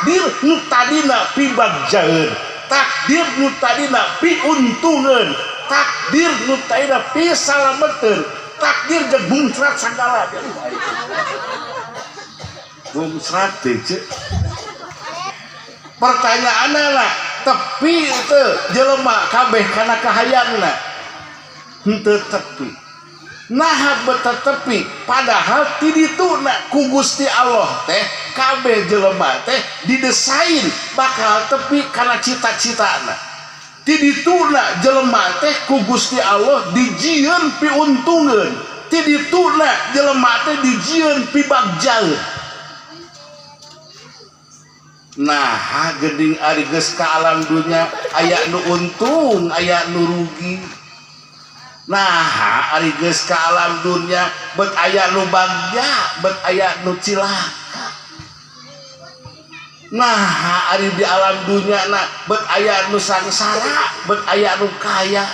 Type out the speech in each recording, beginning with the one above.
Takdir nu tadina pibagjaeun, takdir nu tadina piuntungeun, takdir nu tadina pisalameteun, takdir jeung bungcrat sagala. Bungcrat teh ceu. Pertanyaanna lah, tepi teu jelema kabeh kana kahayangna? Henteu tepi. Naha beta tepi padahal ti dituna ku Gusti Allah teh kabeh jelema teh didesain bakal tepi kana cita-citana. Ti dituna jelema teh ku Gusti Allah dijieun piuntungeun. Ti dituna jelema teh dijieun pibagjaeun. Nah, geuning ari geus ka alam dunya aya nu untung, aya nu rugi. Nah, ari geus ka alam dunya bet aya nu bagja, bet aya nu cilaka. Nah, ari di alam dunya na bet aya nu sangsara, bet aya nu kaya.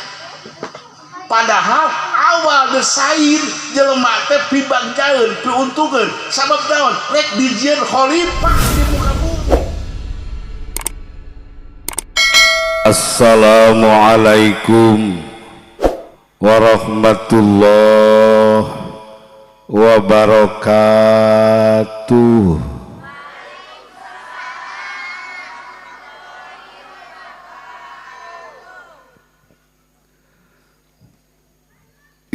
Padahal awal desain jelema teh pibagjaeun, piuntungeun. Sabab naon? Rek dijieun khalifah di muka bumi. Assalamualaikum warahmatullahi wabarakatuh.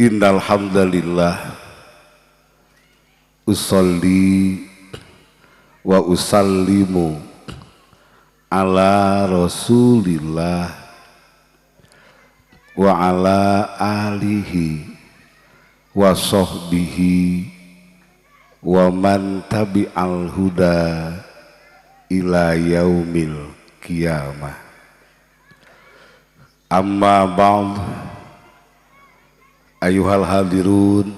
Innal hamdalillah usolli wa usallimu ala rasulillah wa ala alihi wa sahbihi wa man tabi'al huda ila yaumil qiyamah. Amma ba'd, ayuhal hadirun,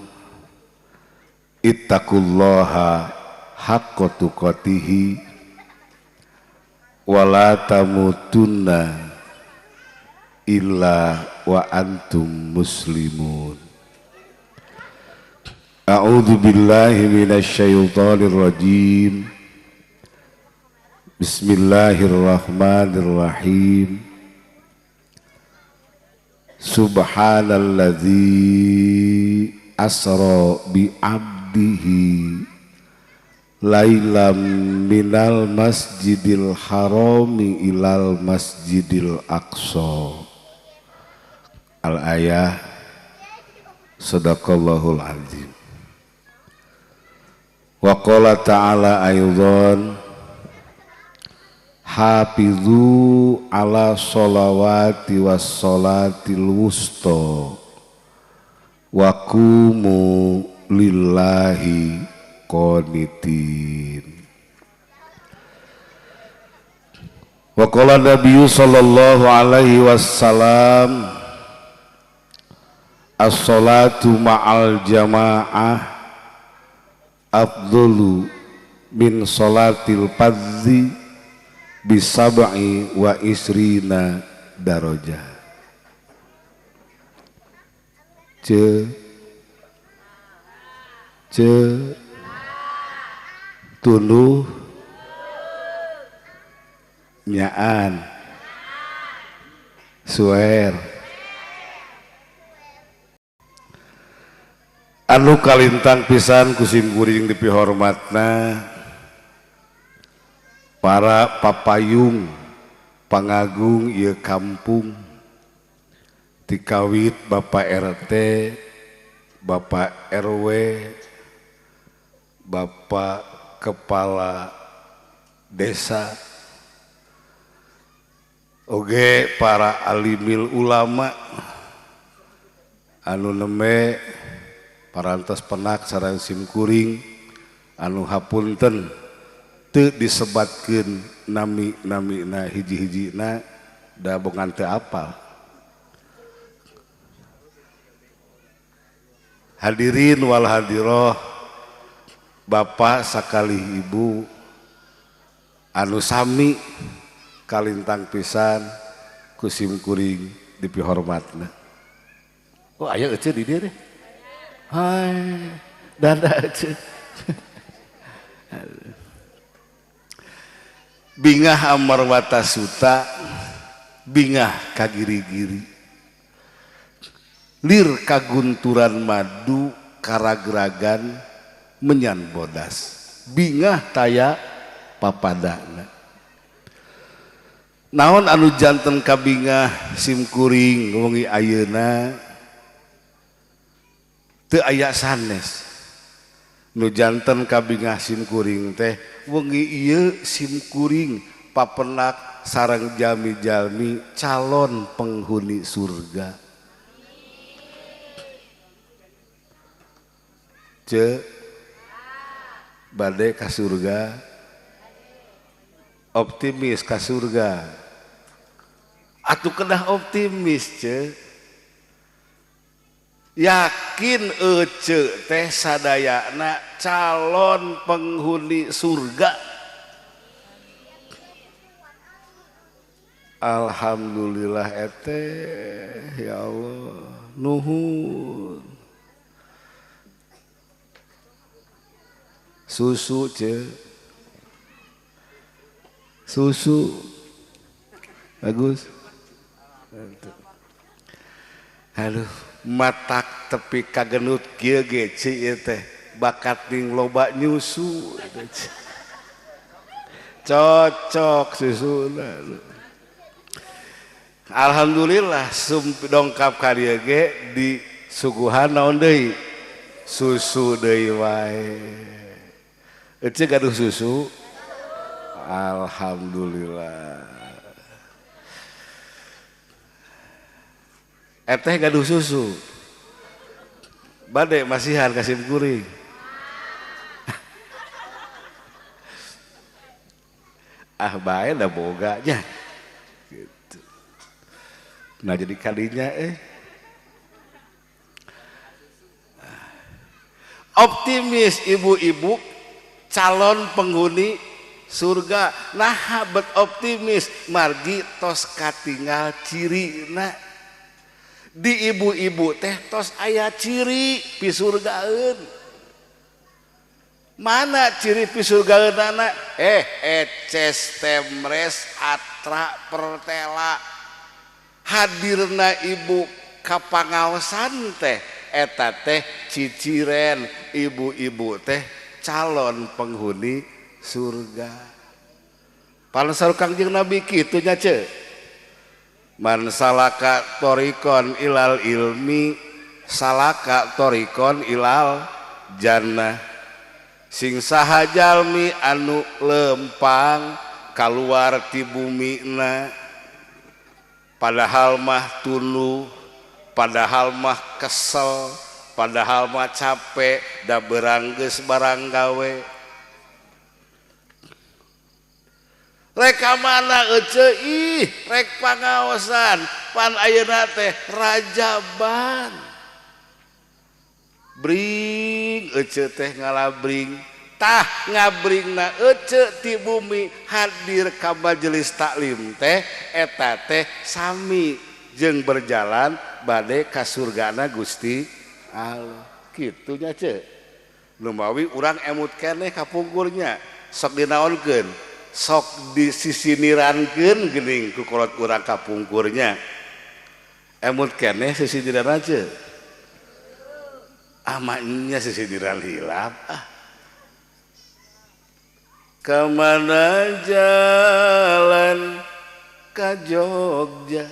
ittaqullaha haqqa tuqatihi wa la tamutunna illa wa antum muslimun. A'udzu billahi minasyaitonir rajim. Bismillahirrahmanirrahim. Subhanalladzi asra bi 'abdihi lailam minal masjidil harami ilal masjidil aqsa. Al-ayah. Sadaqallahul azim. Wa qala ta'ala aidan, hafizu ala sholawati was sholatil wusta wa qumu lillahi qanitin. Wa qala nabiyyu sallallahu alaihi wasallam, as-salatu ma'al jamaah afdalu min salatil fadzi bisab'i wa isrina darajah. C C tuluh nyaan suer anu kalintang pisan kusim kuring dipihormatna para papayung pangagung ieu kampung tikawit Bapak RT, Bapak RW, Bapak Kepala Desa, oge para alimil ulama anu neme parantos penak sareng simkuring anu hapunten teu disebatkeun nami-namina hiji-hijina da bongan teu apal. Hadirin wal hadiroh, bapak sakalih ibu anu sami kalintang pisan ku simkuring dipihormatna. Oh aya ece di dieu deh. Hai, dadah ece. Bingah amarwata suta bingah kagiri-giri lir kagunturan madu karagragan menyan bodas bingah taya papadana. Naon anu janten kabingah simkuring wengi ayeuna teu aya sanes. Nu janten kabingah simkuring teh wengi ieu simkuring papenak sareng jalmi-jalmi calon penghuni surga. Ce bade ka surga, optimis ka surga. Atuh kedah optimis ce. Yakin ece teh sadayana calon penghuni surga. Alhamdulillah eteh ya Allah nuhun. Susu ce. Susu bagus. Aduh matak tepi kagenut kieu ge ci ieu teh bakat ning loba nyusu cocok susuna. Alhamdulillah sum dongkap ka dieu ge di suguhan naon deui susu deui wae. Ece gaduh susu. Alhamdulillah. Eteh gaduh susu. Bade masihan ka simkuring. Ah bae da boga nya. Gitu. Nah jadi kalinya optimis ibu-ibu calon penghuni surga. Nah bet optimis margi tos katinggal cirina. Di ibu-ibu teh tos aya ciri pisurgaeun. Mana ciri pisurgaeunana? Eces temres atra pertela. Hadirna ibu kapangaosan teh eta teh ciciren ibu-ibu teh calon penghuni surga. Pan saur Kangjeng Nabi kitu nya ce. Man salaka torikon ilal ilmi salaka torikon ilal jannah. Sing saha jalmi anu lempang kaluar ti bumina padahal mah tunu, padahal mah kesel, padahal mah capek, da berang geus barang gawe. Rek ka mana ece ih, rek pangaosan, pan ayeuna teh rajaban. Bring ece teh ngalabring, tah ngabringna ece ti bumi hadir ka majelis taklim teh eta teh sami jeung berjalan bade ka surgana Gusti Allah. Kitu nya ce. Lumawi urang emut keneh kapungkurnya, sok dinaonkeun, sok disisinirankeun geuning ku kolot urang kapungkurnya. Emut keneh sisiniran aja. Amanya sisiniran hilap ah. Kemana jalan ka Jogja,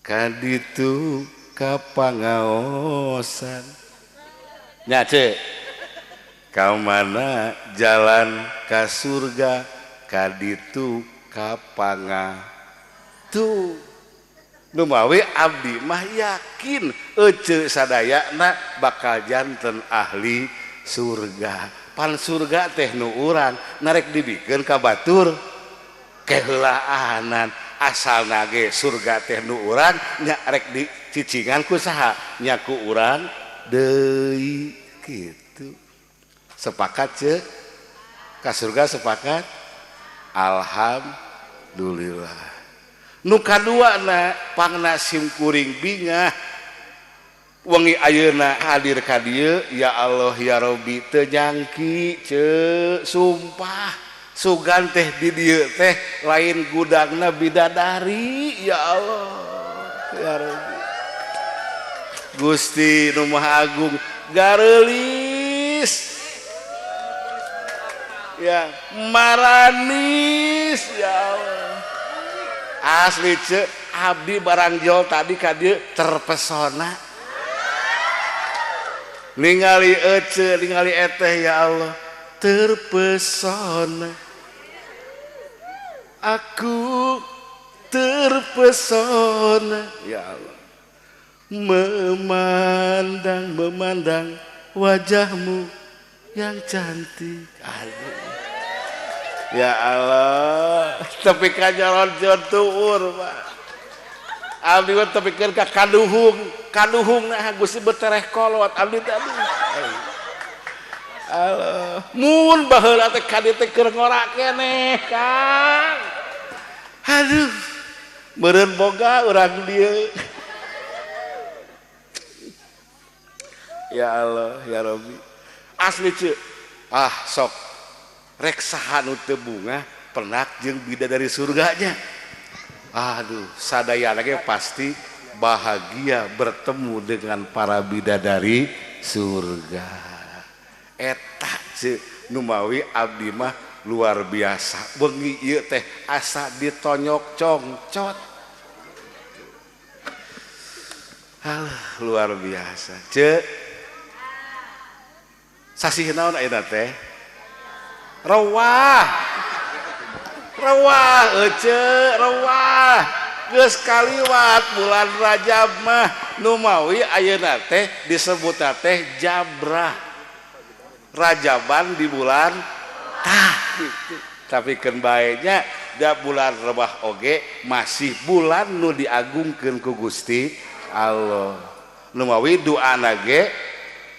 kaditu ka pangaosan. Nya ce. Kamana jalan ka surga, kaditu ka pangatu. Numawi abdi mah yakin ece sadayana bakal janten ahli surga. Pan surga teh nu urang narek dibikeun ka batur keheulaanan. Asalna ge surga teh nu urang nya rek dicicingan ku saha nya ku urang deui kitu. Sepakat ce ka surga sepakat? Alhamdulillah. Nu kadua na pangna simkuring bingah wengi ayeuna hadir ka dieu ya Allah ya Rabbi teu nyangki ce sumpah Sugan teh di dieu teh lain gudangna bidadari ya Allah ya Rabbi. Gusti nu Maha Agung gareulis ya maranis ya Allah. Asli ce abdi barang jol tadi ka dieu terpesona ningali ece ningali eteh ya Allah terpesona aku terpesona ya Allah memandang memandang wajahmu yang cantik. Aduh. Ya Allah tapi kajaron tuur Pak abdi mah tepikeun ka kaduhung kaduhung nah Gusti betereh kolot abdi tadi. Allah mun baheula teh ka dieu teh keur ngora keneh Kang. Aduh meureun boga urang dieu. Ya Allah ya Rabbi asli ce ah sok rek saha nu teu bungah penak jeung bidadari surganya. Aduh sadayana ge pasti bahagia bertemu dengan para bidadari surga. Eta ce numawi abdi mah luar biasa bengi ieu teh asa ditonyok congcot. Alah luar biasa ce. Sasih naon ayeuna teh? Rewah. Rewah ece, rewah. Geus kaliwat bulan Rajab mah numawi ayeuna teh disebutna teh jabrah. Rajaban di bulan tah gitu. Tapi keun bae nya da bulan Rewah oge masih bulan nu diagungkeun ku Gusti Allah. Numawi doana ge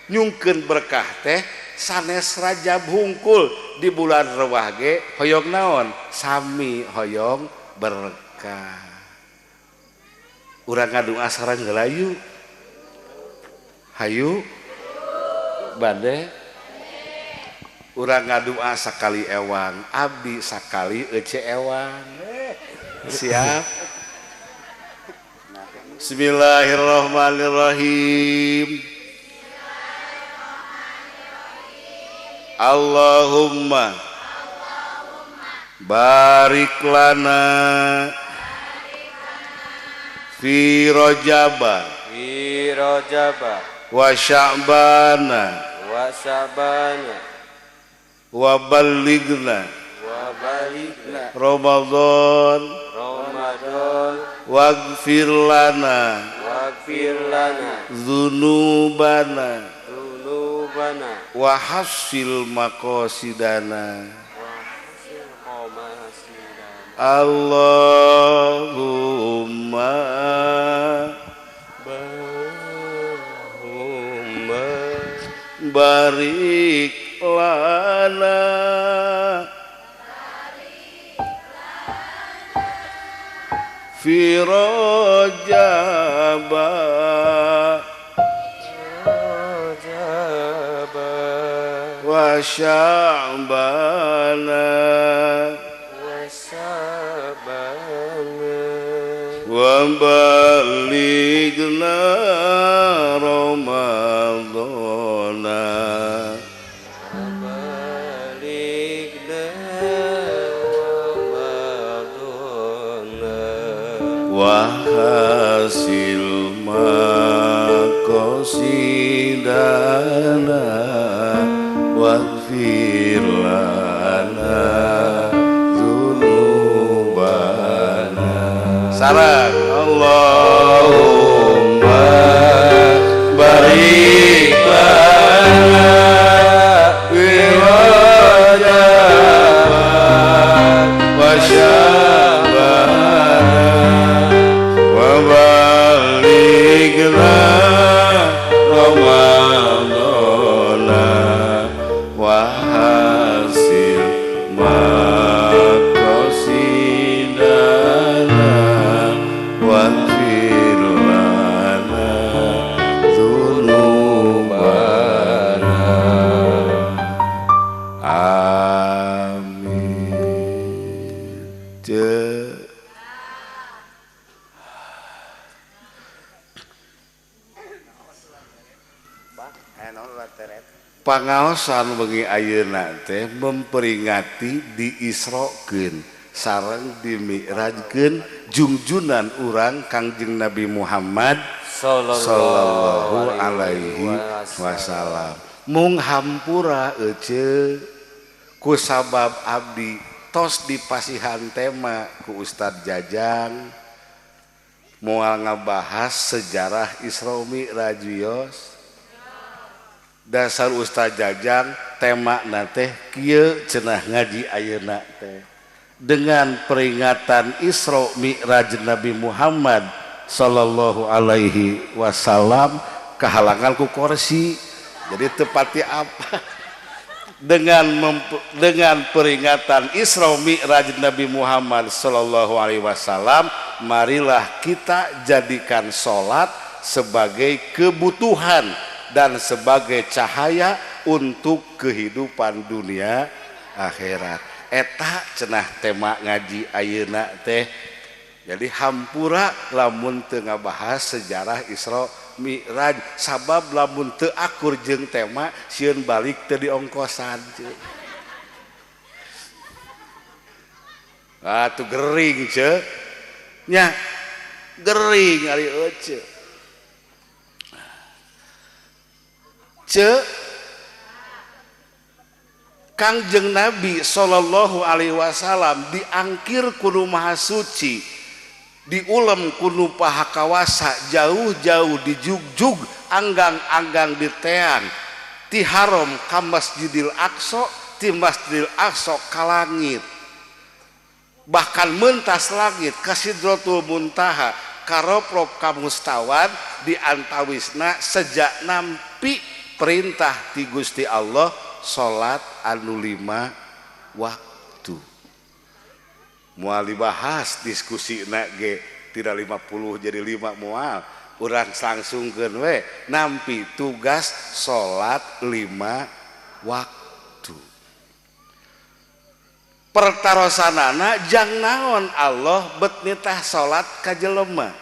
nyungkeun berkah teh sanes Rajab hungkul di bulan Rewah ge hoyong naon sami hoyong berkah. Urang ngadua sareng heula yuk. Hayu bade urang ngadua sakali ewang abdi sakali ece ewang. Siap. Bismillahirrahmanirrahim. Allahumma barik lana fi rajaba wa sya'bana wa ballighna Ramadan waghfir lana dzunubana wa hasil maqasidana. Allahumma barik lana fi rajaba wa sya'bana wa balighna Ramadhana wa hasil maqasidana waghfir lana dzunubana. Sareng Allahumma barik lana fi rajab wa sya'bana wa balighna Ramadhana wa hasil maqasidana waghfir Ce pangaosan wengi ayeuna teh memperingati diisrokeun sareng dimi'rajkeun jungjunan urang Kangjeng Nabi Muhammad sallallahu alaihi wasallam. Mung hampura ece ku sabab abdi tos dipasihan tema ku Ustad Jajang moal ngabahas sejarah Isra Mi'raj wios. Dasar Ustad Jajang tema na teh kieu cenah ngaji ayeuna teh dengan peringatan Isra Mi'raj Nabi Muhammad sallallahu alaihi wasallam kahalangan ku kursi jadi tepati apa dengan peringatan Isra Mi'raj Nabi Muhammad sallallahu alaihi wasallam, marilah kita jadikan salat sebagai kebutuhan dan sebagai cahaya untuk kehidupan dunia akhirat. Eta cenah tema ngaji ayeuna teh. Jadi hampura lamun teu ngabahas sejarah Isra Mi'raj, sabab lamun teu akur jeung tema sieun balik teu diongkosan. Ah tuh gering ce. Nya gering ari euceu. Ce Kangjeng Nabi sallallahu alaihi wasallam diangkir kudu Maha Suci, diulem kudu Paha Kawasa, jauh-jauh dijugjug, anggang-anggang diteang ti haram ka Masjidil Aqsa, ti Masjidil Aqsa ka langit, bahkan mentas langit ka Sidratul Muntaha, karoprop ka mustawan, di antawisna sejak nampi perintah ti Gusti Allah salat anu 5 waktu. Moal dibahas diskusina ge tidak 50 jadi 5 moal, urang langsungkeun we nampi tugas salat 5 waktu. Pertarosanana jang naon Allah bet nitah salat ka jelema.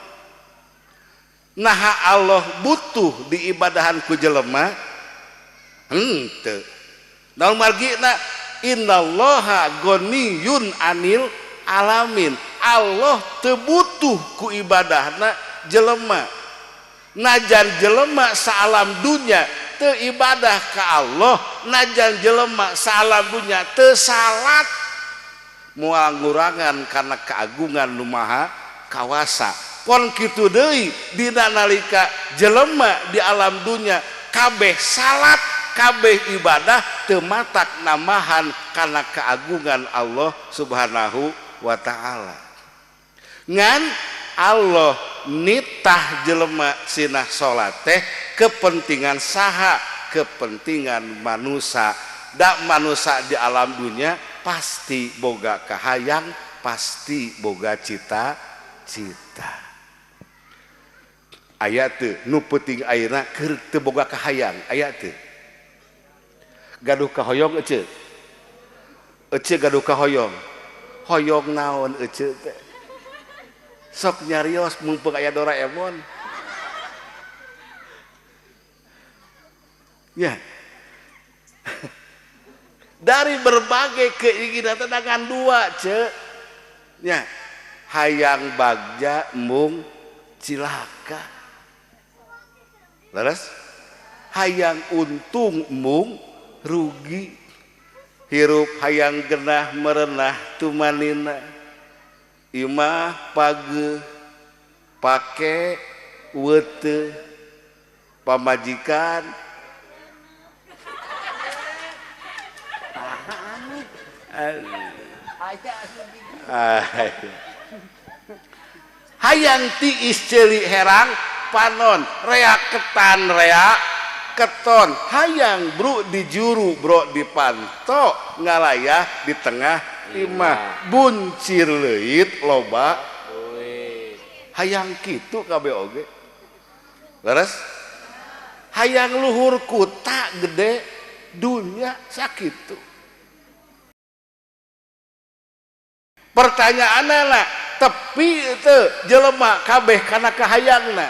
Naha Allah butuh diibadahan ku jelema? Henteu. Naon margina innallaha ghaniyun anil alamin. Allah teu butuh ku ibadahna jelema. Najan jelema saalam dunya teu ibadah ka Allah, najan jelema saalam dunya teu salat, moal ngurangan kana keagungan Nu Maha Kawasa. Pon kitu deui dina nalika jelema di alam dunya kabeh salat, kabeh ibadah teu matak namahan kana keagungan Allah Subhanahu wa ta'ala. Ngan Allah nitah jelema sinah salat teh kepentingan saha, kepentingan manusia. Dak manusia di alam dunia pasti boga kahayang, pasti boga cita-cita. Aya teu nu penting ayeuna keur teu boga kahayang, aya teu? Gaduh kahoyong ece? Ece gaduh kahoyong. Hoyong naon ece teh? Sok nyarios mumpung aya Doraemon. Ya. Dari berbagai keinginan tendangan dua, ce. Ya. Hayang bagja mung cilaka. Leres? Hayang untung mung rugi. Hirup hayang genah merenah tumanina. Imah page pake wete pamajikan hayang tiis ceuli herang panon rea ketan rea keton, hayang bro di juru bro di panto ngalayah di tengah imah buncir leuit loba hayang kitu kabeh oge. Leres? Hayang luhur kuta gede dunya sakitu. Pertanyaanna tepi teu jelema kabeh kana kahayangna?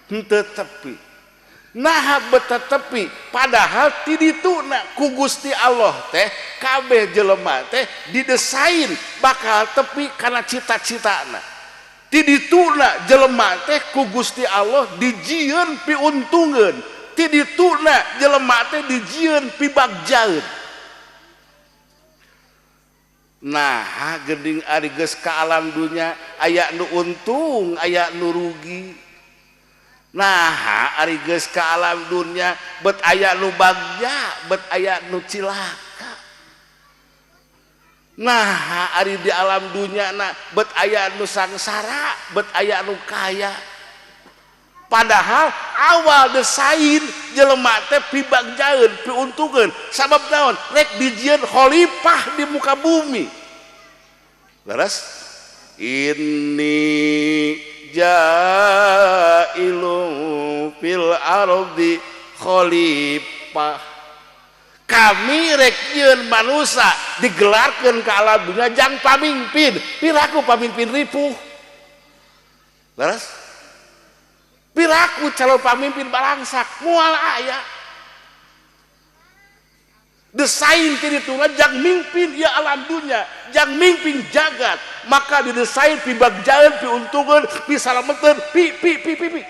Henteu tepi. Naha beta tepi padahal ti dituna ku Gusti Allah teh kabeh jelema teh didesain bakal tepi kana cita-citana. Ti dituna jelema teh ku Gusti Allah dijieun piuntungeun. Ti dituna jelema teh dijieun pibagjaeun. Nah, geuning ari geus ka alam dunya aya nu untung, aya nu rugi. Nah, ari geus ka alam dunya bet aya nu bagja, bet aya nu cilaka. Nah, ari di alam dunya na bet aya nu sangsara, bet aya nu kaya. Padahal awal desain jelema teh pibagjaeun, piuntungeun. Sabab naon? Rek dijieun khalifah di muka bumi. Leres? Inni ja'ilun fil ardi khalifah. Kami rek jieun manusia digelarkeun ka alam dunya jang pamimpin. Piraku pamimpin ripuh. Leres? Piraku calon pamimpin balangsak moal aya. Desain ti dituna jang mimpin ieu alam dunya, jang mimpin jagat, maka didesain pibagjaeun, piuntungeun, pisalameteun, pi pi pi pi pi.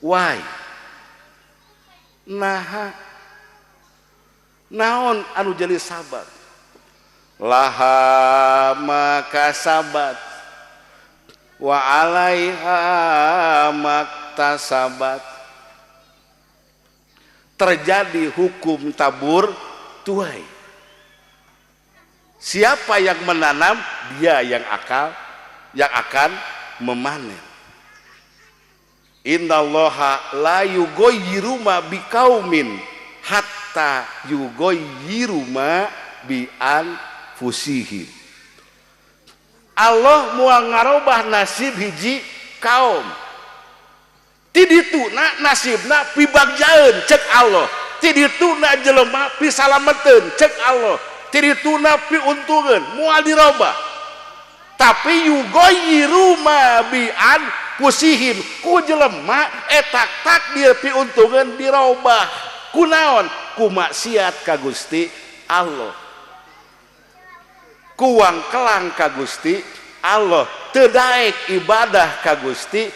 Why? Naha naon anu jadi sabab? Laha maka sabat wa alaiha maktasabat. Terjadi hukum tabur tuai. Siapa yang menanam, dia yang akan memanen. Innallaha la yughayyiru ma biqaumin hatta yughayyiru ma bi anfusihim. Allah moal ngarobah nasib hiji kaum. Ti dituna nasibna pibagjaeun cek Allah. Ti dituna jelema pisalameteun cek Allah. Ti dituna piuntungeun moal dirobah. Tapi yughayyiru ma bi anfusihim, ku jelema eta takdir piuntungeun dirobah. Kunaon? Ku maksiat ka Gusti Allah. Kuang kelang ka Gusti Allah, teu daek ibadah ka Gusti.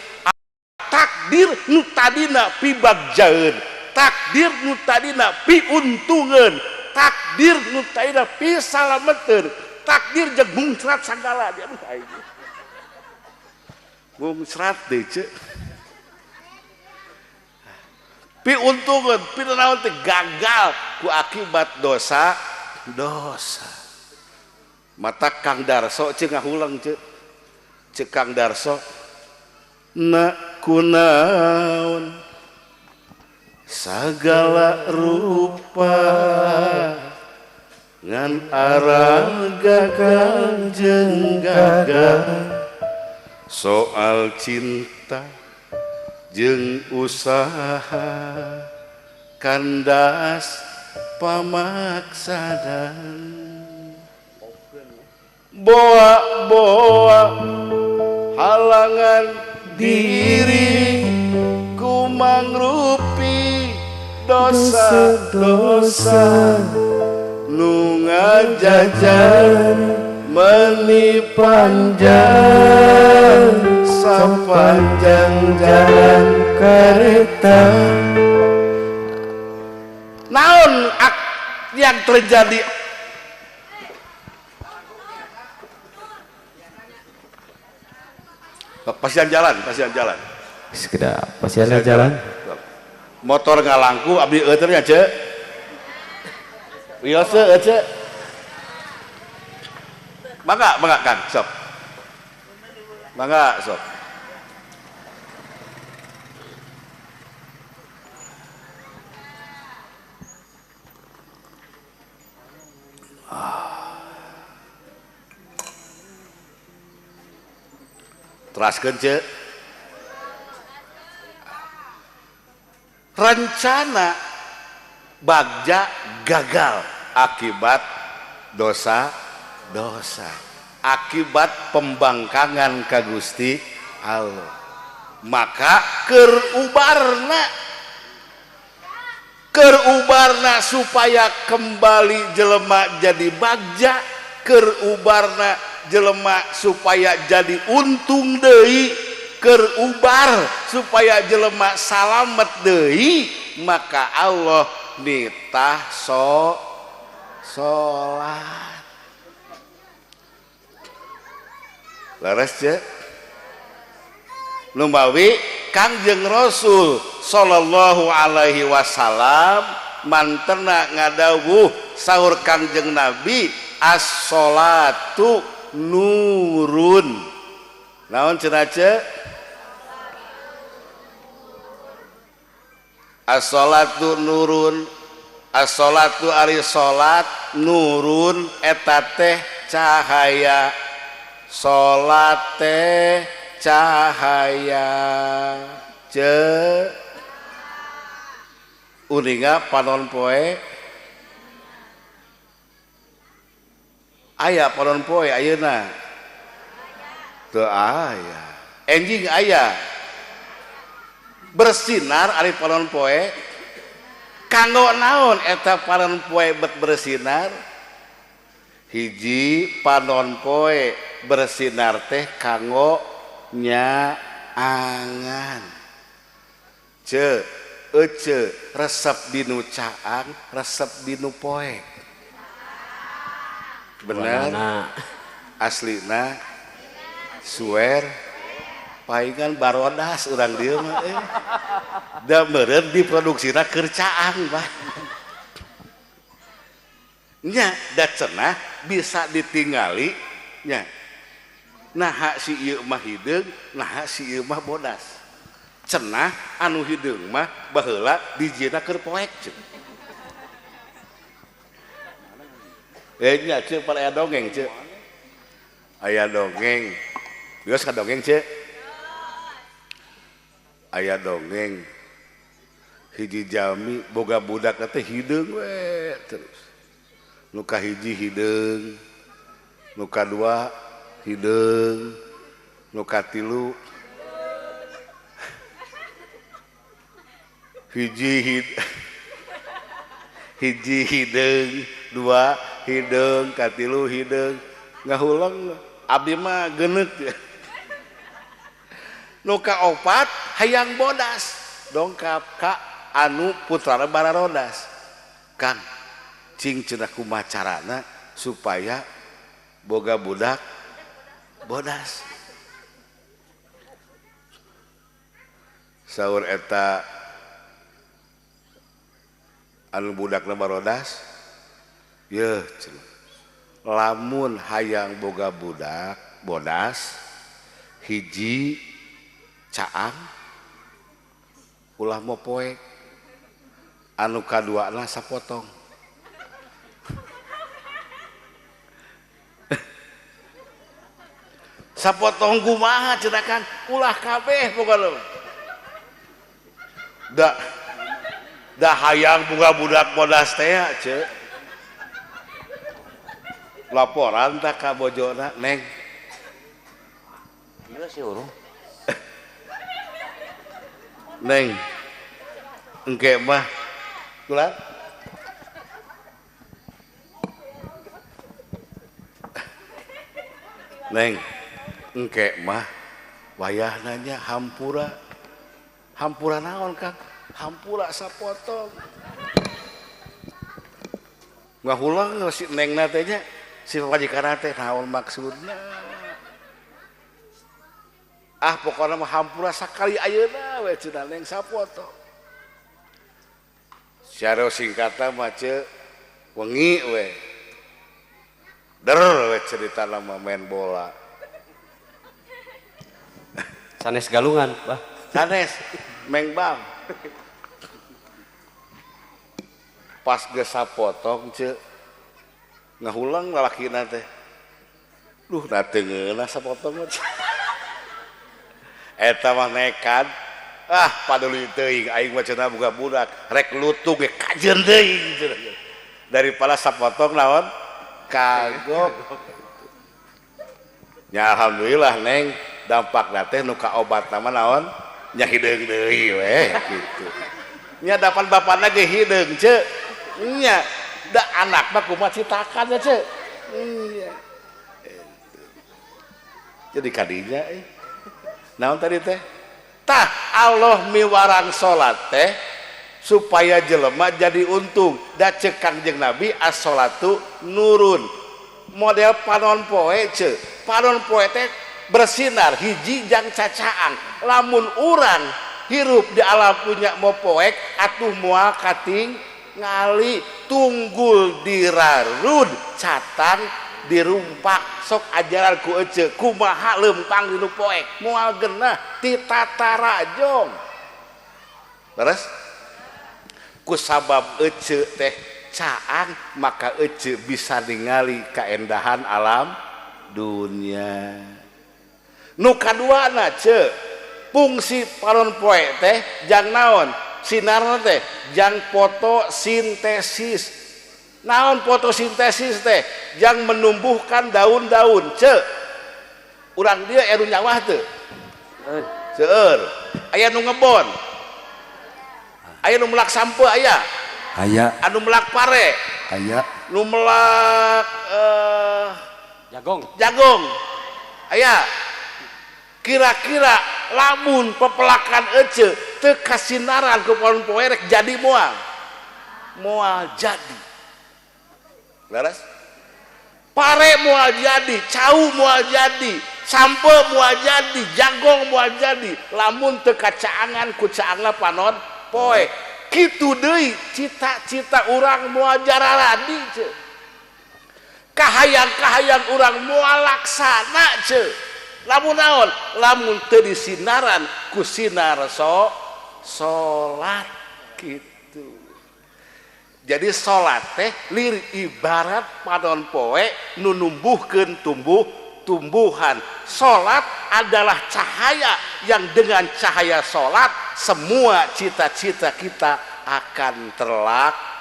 Takdir nu tadina pibagjaeun, takdir nu tadina piuntungeun, takdir nu tadina pisalameteun, takdir jeung mungcrat sagala. Aduh aing mungcrat deui ceu. Piuntungeun, pinaon teh gagal ku akibat dosa dosa. Mata Kang Darso ceu ngahulang ceu. Ceu Kang Darso na kunaon sagala rupa ngan arang gagal jeung gagal soal cinta jeung usaha kandas pamaksadan boa-boa halangan diri ku mangrupi dosa-dosa nu ngajajar meni panjang sapanjang jalan kereta. Naon yang terjadi? Pasian jalan, pasian jalan. Sekedap, pasian jalan. Motor ngalangku abdi euteur nya, Ceu. Wios teu, Ceu. Mangga, mangga Kang, sok. Mangga, sok. Teraskeun, Ceu. Rencana Bagja gagal akibat dosa-dosa, akibat pembangkangan ka Gusti Allah. Maka keur ubarna supaya kembali jelema jadi bagja, keur ubarna jelema supaya jadi untung deui, keur ubar supaya jelema salamet deui, maka Allah nitah salat. Leres ce? Numawi Kangjeng Rasul sallallahu alaihi wasallam mantena ngadawuh sahur Kangjeng Nabi as-salatu nurun. Naon cenah ce? As-salatu nurun. As-salatu ari salat nurun eta teh cahaya. Salat teh cahaya. Ce uninga panon poe aya panon poe ayeuna teu aya enjing aya bersinar ari panon poe kanggo naon eta panon poe bet bersinar hiji panon poe bersinar teh kanggo nyaangan ce ece resep dinu caang resep dinu poe bener aslina suer paingan barodas urang dieu mah da meureun diproduksina keur caang bah nya da cenah bisa ditingali nya naha si ieu mah hideung naha si ieu mah bodas cenah anu hideung mah baheula dijieuna keur poek ceuk nya ceuk pada aya dongeng ceuk aya dongeng geus ka dongeng ceuk aya dongeng hiji jalmi boga budak teh hideung we terus nu kahiji hideung nu kadua hideung nu katilu hiji hiji hideung dua hideung katilu hideung ngahuleng abdi mah geneuk nu kaopat hayang bodas dongkap ka anu putrana bararodas Kang cing cenah kumaha carana supaya boga budak bodas saur eta anu budakna barodas yeuh cenah lamun hayang boga budak bodas hiji caang ulah mopoek anu kaduana sapotong sapotong kumaha cenah kan ulah kabeh pokona da da hayang boga budak bodas teh ceuk laporan tah ka bojona neng gila sih urung neng engke mah kula neng engke mah wayahna nya hampura hampura naon Kang hampura sapotong ngahulang si nengna teh nya si pamajikanna teh naon maksudna ah pokona mah hampura sakali ayeuna we cenah neng sapotong secara singkatna mah ceuk wengi we der we ceritana mah main bola sanes galungan bah sanes mengbang pas geus sapotong ceuk ngahulang lalakina teh duh da teu ngeunah sapotong mah eta mah nekat Ah, paduli teuing aing mah cenah boga budak rek lutung ge kajeun teuing cenah. Daripada sapotong naon kagok. Ya alhamdulillah neng dampakna teh nu kaobatna mah naon nya hideung deui we kitu. Nya dapan bapana ge hideung ce. Nya da anak mah kumaha citakan ya ce. Iya. Jadi kadinya naon tadi teh? Tah Allah miwarang salat teh supaya jelema jadi untung. Da ceuk Kangjeng Nabi as-sholatu nurun. Model panon poe ce. Panon poe teh bersinar hiji jang cacaang. Lamun urang hirup di alam punya mo poek atuh moal kating ngali tunggul dirarud catang dirumpak sok ajaran ku ece kumaha lempang dinu poek moal genah ti tatarajong. Terus ku sabab ece teh caang maka ece bisa ningali kaendahan alam dunia. Nu kaduana ce fungsi panon poe teh jang naon sinarna teh jang fotosintesis. Naon fotosintesis teh jang menumbuhkan daun-daun ce. Urang dia eru nyawah teu seueur aya nu ngebon aya nu melak sampeu aya aya anu melak pare aya nu melak jagong jagung aya. Kira-kira lamun pepelakan ece teu kasinaran ku panon poe rek jadi moal moal jadi. Leres? Pare moal jadi, cau moal jadi, sampeu moal jadi, jagong moal jadi lamun teu kacaangan ku caangna panon poe. Kitu deui cita-cita urang moal jararadi ce. Kahayang-kahayang urang moal laksana ce. Lamun naon? Lamun teu disinaran ku sinar salat kitu. Jadi salat teh lir ibarat panon poe nu numbuhkeun tumbuh-tumbuhan. Salat adalah cahaya yang dengan cahaya salat semua cita-cita kita akan terlaksana.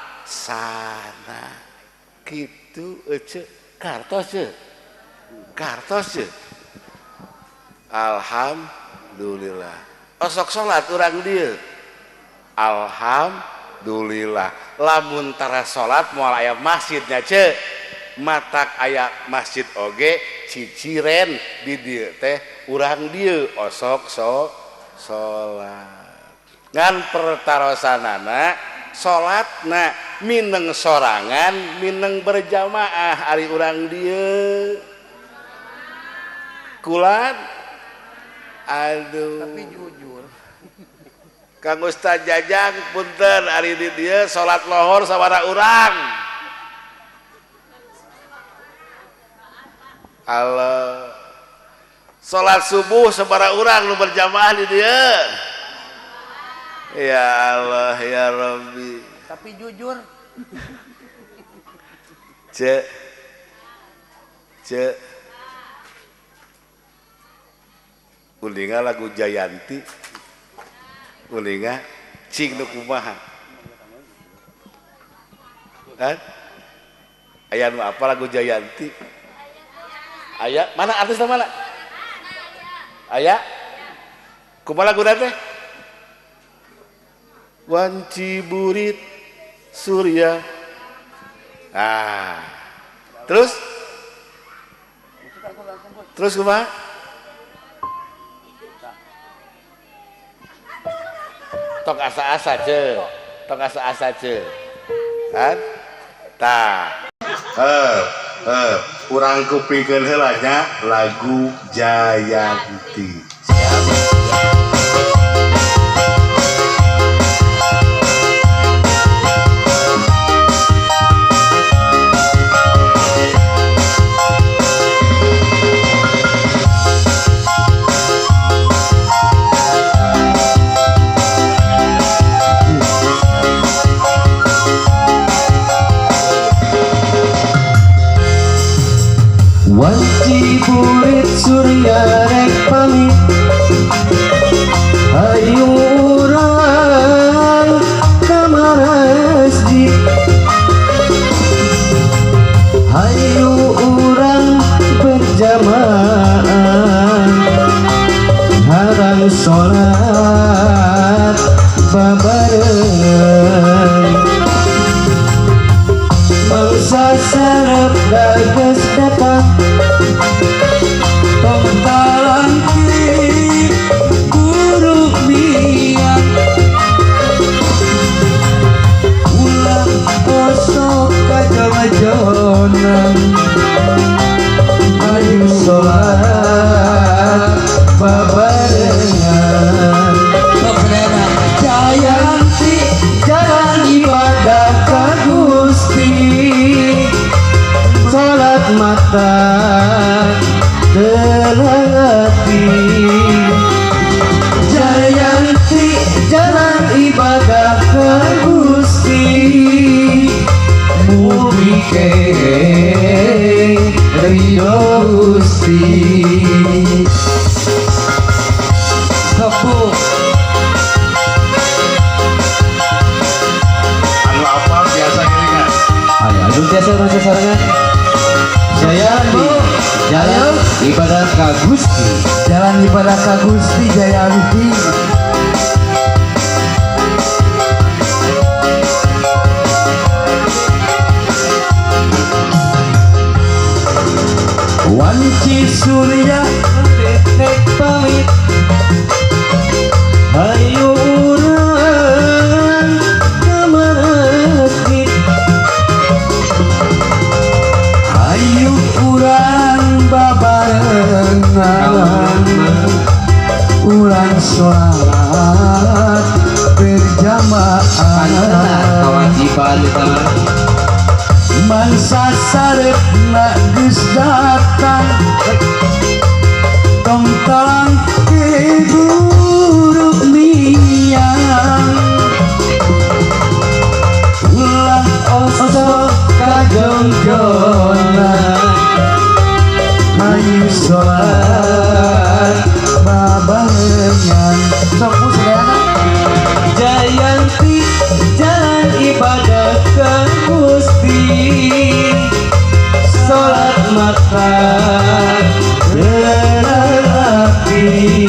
Kitu ece kartos ce. Kartos ce. Alhamdulillah. Osok salat urang dieu. Alhamdulillah. Lamun tara salat moal aya masjidnya ce. Matak aya masjid oge ciciren di dieu teh urang dieu osok salat. Ngan pertarosanana salatna mineng sorangan mineng berjamaah ari urang dieu. Kulan aduh. Tapi jujur Kang Ustaz Jajang punten ari di dieu salat lohor sabaraha urang. Allah. Salat subuh sabaraha urang nu berjamaah di dieu. Ya Allah ya Rabbi. Tapi jujur. Ce. Ce. Ulinga lagu Jayanti. Ulinga cing nu kumaha. Kan? Aya nu apa lagu Jayanti? Aya mana artisna mana? Aya? Kumaha laguna teh? Wanci burit surya. Ah. Terus? Terus kumaha? Tok asa-asa ce, tok asa-asa ce, kan? Tah, urang kupingkeun heula nya lagu Jayanti. Siap. Wanci burit surya rek pamit, hayu Osok kajong-jonan ayu sholat babarengan. Jayanti jalan ibadah ka Gusti, salat mata terang hati. Jayanti jalan ibadah ka Gusti, mugi ridho Gusti. Sepuh. Anu apa biasa ngiringan? Ayo, anu biasa urang sasarengan. Jayanti jalan ibadah ka Gusti, Jalan ibadah ka Gusti Jayanti. Wanci surya tek pamit, hayu urang ka masjid. Hayu urang babarengan, urang sholat berjamaah. Kewajiban eta mah. Mangsa sarepna geus datang, tong talang buruk miang. Ulah osok kajongjonan ayu sholat babarengan. Sok bu sadayana. Jayanti jalan ibadah ka Gusti, salat mata terang hati.